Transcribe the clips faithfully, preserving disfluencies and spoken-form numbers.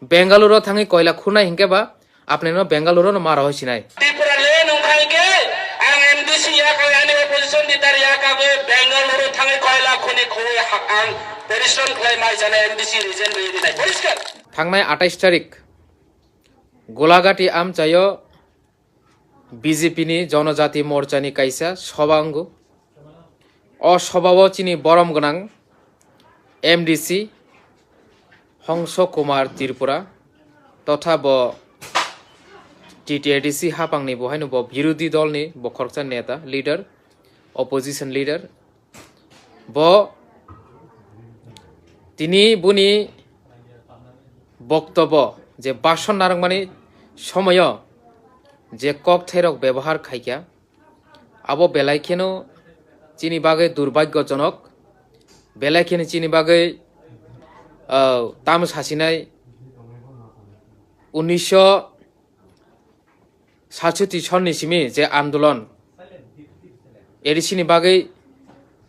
Bengaluru thangwi koila khunai hinkhe ba apni no Bengaluru no mara hoi sinai. Tripura le nung khai ke ang M D C ya ka ani opposition leader ya ka be Bengaluru thangwi koila khuni khoi ha-, ang porishrom khlai mai jana M D C region rwi rinai. Poriskar. Thangnai atais tarik Golagati amchaio B J P ni Jonojati Morcha ni kaisa soba wngo. O sobao chini borom gwnang M D C Hongso Kumar Tripura totha bo T T A D C hapangni bo haino bo birodhi dolni bo khoroksa neta, leader, opposition leader. Bo tini boni boktobo je bhasan narwkmani somoyo je kokthairok bebohar khaikha, abo belai kheno chini bagwi durbhagyojonok, belai kheno chini bagwi, ah, tamo sasinai unisho satshoti sonni simi je andolon A D C ni bagwi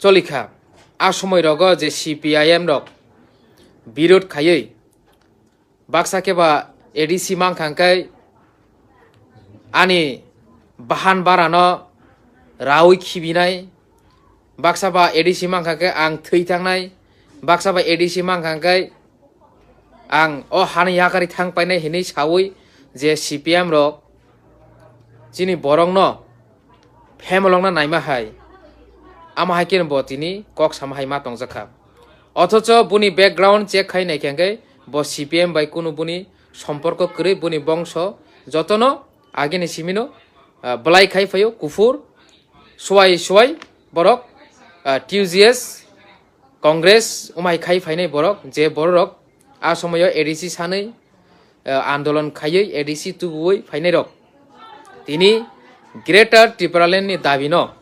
cholikha, a somoi rogo je C P I M rok birod khaiwi baksa khe ba A D C mankha hwnkhe ani bahan barano raui khibinai, baksa ba A D C mankha khe ang thwi thangnai, baksa ba A D C mankha hwnkhe ang o hani yakari thang painai hinwi saui je C P M rok chini borokno phemalokna naima hai, ama hai khe bo tini kok sama hai ma tongjakha. Othocho boni background check khai naikha hwnkhe bo C P M bai kunu boni somporko kwrwi, boni bongso jotono agini simino, ah, belai khai phaio kuphur suwai suwai borok, ah, T U G S Congress umai khai phainai borok, je bororok a somoyo A D C sanwi, eh, andolon khaiwi A D C tubuwi phainairok tini Greater Tipraland ni dabi no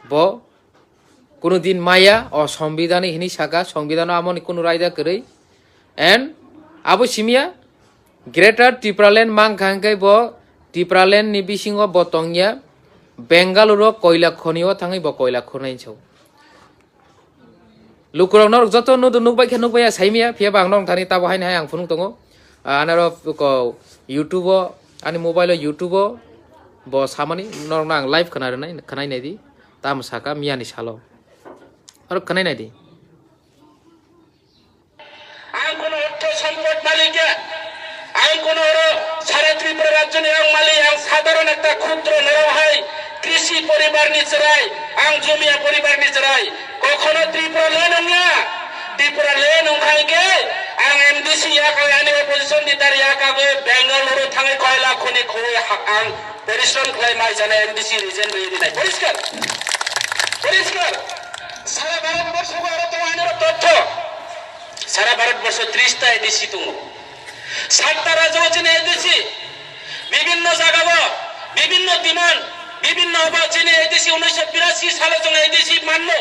bo kunu din maya o sombidani hinwi saka, sombidano amoni kunu raida kwrwi. And abo simiya Greater Tipraland mankha hwnkhe bo Tipraland ni bisingo bo tongya, Bengaluru koila khonio thangwi bo koila khunai sao. Lukurok norok joto nudu nukbai khe nukbai ya saimaya, phiya ba ang norok thani tabo haini hai ang phunuk tongo. Ah, anaro ko YouTube o, ani mobile o YouTube o bo samani norok no ang live khna rwnai, khwnai nai di. Tamo saka miyani salo. Norok khwnai nai di. Ang kono ortho sompot malik ya. Ang kono oro sara Tripura rajyoni ang malik, ang sadharon ekta khudro norok hai krishi poribar ni chwrai, ang jumia poribar ni chwrai. Kokhono Tripura le nung ya. Tripura le nung khai khe ang M D C ya ka ani opposition leader ya ka be Bengaluru thangwi koila khuni khoi ha-, ang porishrom khlai mai jana M D C region rwi rinai. Poriskar. Poriskar. Sara Bharat borsho aro to ani totho. Sara Bharat borsho tris ta A D C tongo. Satta rajyo chini A D C, bibhinno jagao, bibhinno demand, bibhinno obo chini A D C unisho birasi salo chwng A D C manno.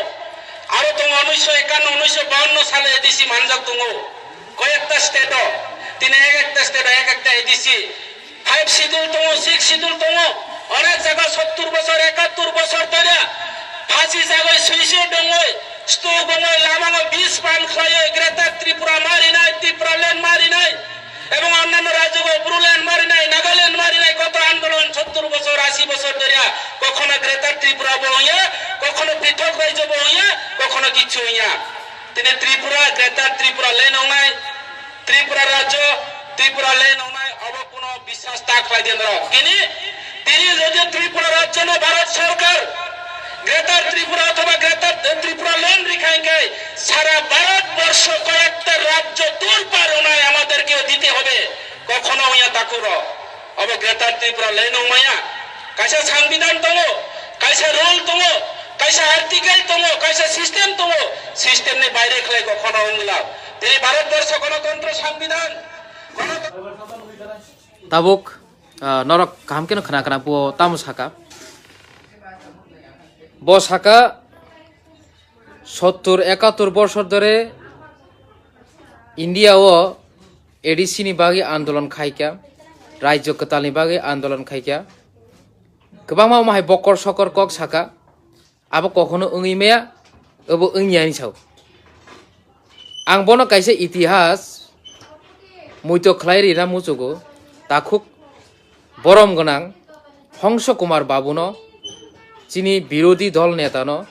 Aro tongo unisho ekanno, unisho bawanno salo A D C manjak tongo. Koyekta state o, tini ek ekta state o ek ekta A D C. Five schedule tongo, six schedule tongo. Onek jaga sottur bosor, ekattur bosor toria. Phasi jagoi suicide dongoi, stu bongoi, lamango bis pan khlaioi, Greater Tripura marinai, Tripura land marinai. Ebong annanno rajyogo Bru land marinai, Nagaland marinai, koto andolon sottur bosor, asi bosor toria. Kokhono Greater Tripura bo wngya, kokhono prithok rajyo bo wngya, kokhono kichu wngya. Tini Tripura, Greater Tripura land wngnai, Tripura rajyo, Tripura land wngnai, obo kuno biswas ta khlai di norok. Kini, tini jodi Tripura rajyo no Bharat Sarkar, Greater Tripura othoba Greater Tripura land rikha hwnkhe, sara Bharat borsho koyekta rajyo tur par wngnai, amaderkeo dite hobe. Kokhono wngya takhuk rok. Obo Greater Tripura land wngmaya. Kaisa sangbidan tongo, kaisa rule tongo, kaisa article tongo, kaisa system tongo. System ni baire khlai kokhono wngla. Tini Bharat borsho gonotontro sangbidan, gonotontro Tabuk, ah, norok kaham keno khna khna bo tamo saka. Bo saka sottur ekattur bosor dhore India o A D C ni bagwi andolon khaikha, rajyo kwtalni bagwi andolon khaikha. Kwbangma omo hai bokor sokor kok saka, abo kokhono wngwi maya, obo wngya hinwi sao. Ang bono kaisa itihas muito khlai rina muchugo, takhuk borom gwnang Hongso Kumar Babuno, chini birodhi dol netano,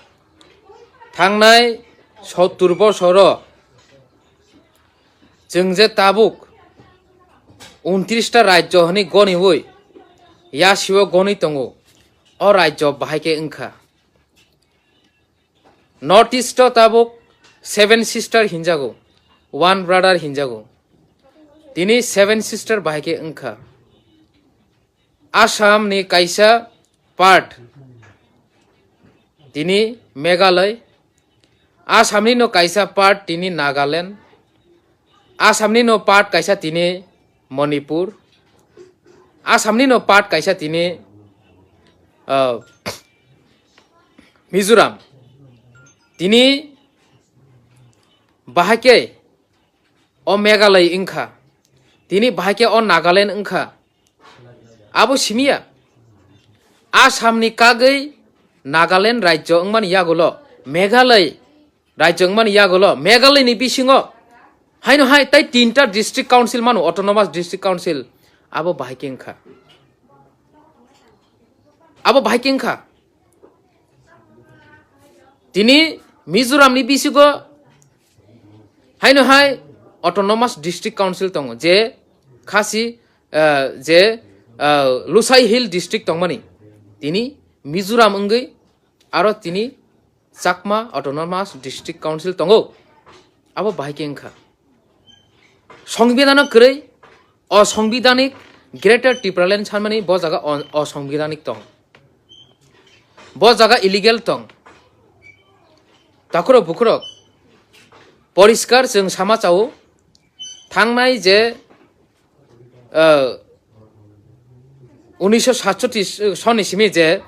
thangnai sottur bosoro chwng je tabuk untris ta rajyo hwnwi goniwi yasio gonwi tongo, o rajyo bahai khe wngkha. North East o tabuk seven sister hinjago, one brother hinjago. Tini seven sister bahai khe wngkha. Assam ni kaisa part tini Meghalaya, Assam ni no kaisa part tini Nagaland, Assam ni no part kaisa tini Manipur, Assam ni no part kaisa tini, ah, Mizoram. Tini bahai khe o Meghalaya wngkha, tini bahai khe o Nagaland wngkha. Abo simiya, Assam ni kagwi Nagaland rajyo wngmani yagulo, Meghalaya rajyo wngmani yagulo, Meghalaya ni bisingo haino hai tai tinta district council mano, autonomous district council, abo bahai khe wngkha, abo bahai khe wngkha. Tini Mizoram ni bisingo haino hai autonomous district council tongo, je khasi, ah, je, ah, Lushai Hill district tongmani, tini Mizoram wngwi aro tini Chakma Autonomous District Council tongo. Abo bahai khe wngkha. Songbidano kwrwi, osongbidhanik Greater Tipraland sanmani bo jaga o-, osongbidhanik tong. Bo jaga illegal tong. Takhurok bukhurok, poriskar chwng sama chao, thangnai je, ah, unisho satchotris soni simi je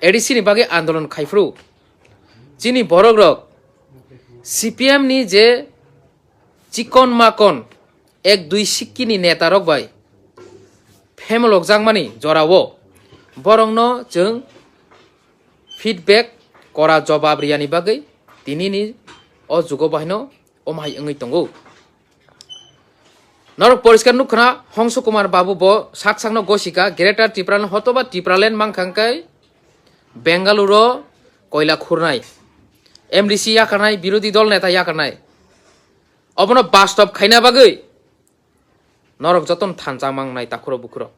A D C ni bagwi andolon khai phuru, chini borok rok C P M ni je chikon makon ek dui sikki ni neta rok bai phemolokjakmani jorao borokno chwng feedback, kora jobab riyani bagwi tinini o jugo bahaino omhai wngwi tongo. Norok poriskar nukha na, Hongso Kumar Babu bo sak sakno gosika, Greater Tipraland hotoba Tipraland mankha hwnkhe Bengaluru koila khurnai, M D C yakarnai, birodhi dol neta yakarnai. Obono bastob khaina bagwi norok jotono thansa mangnai takhurok bukhurok.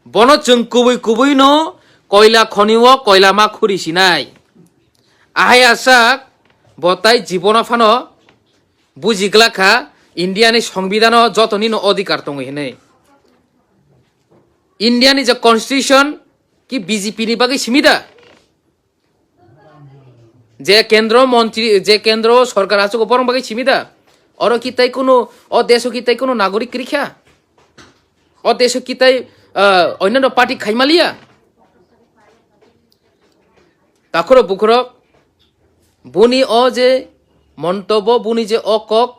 Bono chwng kubui kubui no koila khoni o koila ma khuri sinai. Ahai asak bo tai jibono phano buji glak kha India ni songbidano jotoni no odhikar tongo hinwi. India ni je constitution ki B J P ni bagwi simi da? Je kendro montri, je kendro sorkar achugo borong bagwi simi da? Oro ki tai kunu, o deso ki tai kunu nagorik kwrwi kha? O deso ki tai, ah, onno party khaimaliya? Takhurok bukhurok, buni o je montobo, buni je o kok,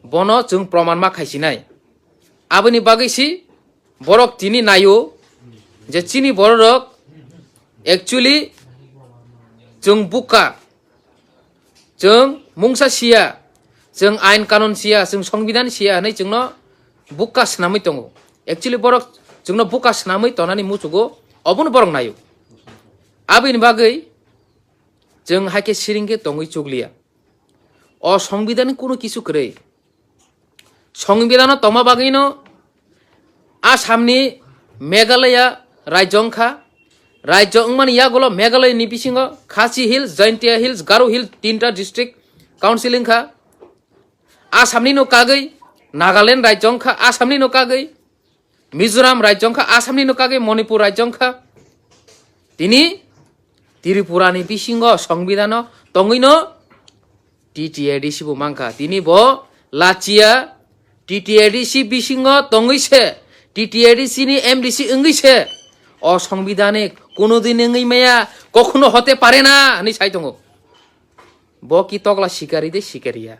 bono chwng proman ma khaisinai. Aboni bagwi si borok tini naio je chini bororok actually chwng buka, chwng mungsa siya, chwng ain kanun siya, chwng songbidhan siya hwnwi chwngno buka swnamwi tongo. Actually borok chwngno buka swnamwi tonani muchugo, obono borok naio. Aboni bagwi chwng hai khe siring khe tongwi chukliya. O songbidhan kunu kisu kwrwi. Songbidhano tongma bagwino Assamni Meghalaya rajyo wngkha. Rajyo wngmani yagulo Meghalaya ni bisingo Khasi Hills, Jaintia Hills, Garo Hills tinta district council wngkha. Assamni no kagwi Nagaland rajyo wngkha, Assamni no kagwi Mizoram rajyo wngkha, Assamni no kagwi Manipur rajyo wngkha. Tini Tripura ni bisingo songbidhano tongwino T T A D C bo mankha. Tini bo lachiya T T A D C bisingo tongwi se, T T A D C ni M D C wngwi se, o songbidhanik kuno din wngwi maya, kokhuno hote pare na hwnwi sai tongo. Bo ki tokla sikari de sikariya?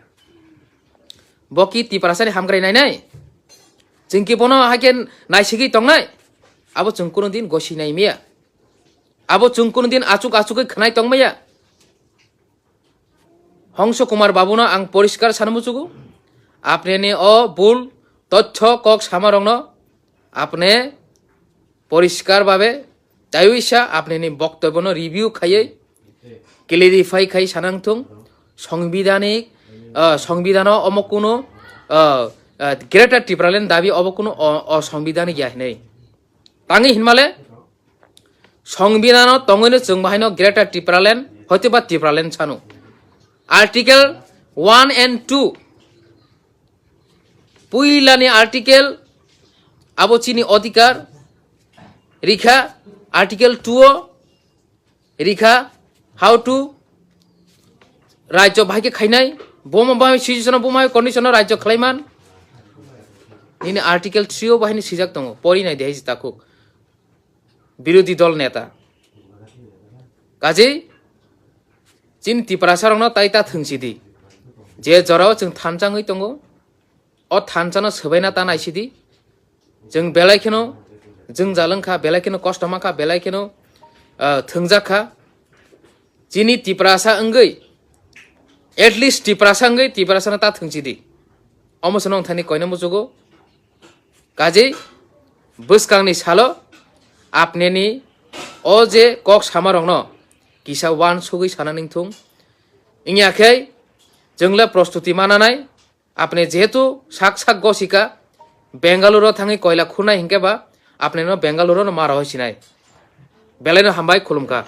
Bo ki Tiprasani hamkrai nainai? Chwng ki bono hakhe naisigwi tongnai? Abo chwng kuno din gosi nai maya. Abo chwng kuno din achuk achugwi khwnai tong maya. Hongso Kumar Babuno ang poriskar sana muchugo. Apni ni o bul, Tothyo kok samarokno apne poriskar babe taiwisa apneni boktobyono review khaiwi clarify khai sanang thung. Songbidanik, ah, songbidano omo kuno, ah, ah, Greater Tipraland dabi obo kuno o, o songbidanik ya hinwi. Tangi hinmale songbidano tongwino chwng bahaino Greater Tipraland hoitoba Tipraland sano. Article one and two. Puilani article abo chini odhikar rikha, article two o rikha, how to rajyo bahai khe khainai, bomo bahai situation o, bomo bahai condition o rajyo khlaiman. Nini article three o bahai ni sijak tongo, pori nai de hai takhuk. Birodhi dol neta. Kaje chini Tiprasa rokno tai ta thwngsi di. Je jorao chwng thansa wngwi tongo, o thansano swbaina ta naisidi. Chwng belai kheno jwngjal wngkha, belai kheno kosto mankha, belai kheno, ah, thwngjak kha. Chini Tiprasa wngwi, at least Tiprasa wngwi Tiprasano ta thwngsidi. Omo se nong thani koina muchugo. Kaje bwskangni salo apneni o je kok samarokno kisa uansugwi sana ningthung. Wngya khe chwngle prostuti mananai. Apne jehetu sak sak gosika, Bengaluru thangwi koila khunai hinkhe ba apne no Bengaluru no maro hoi sinai. Belai no hambai, khulumkha.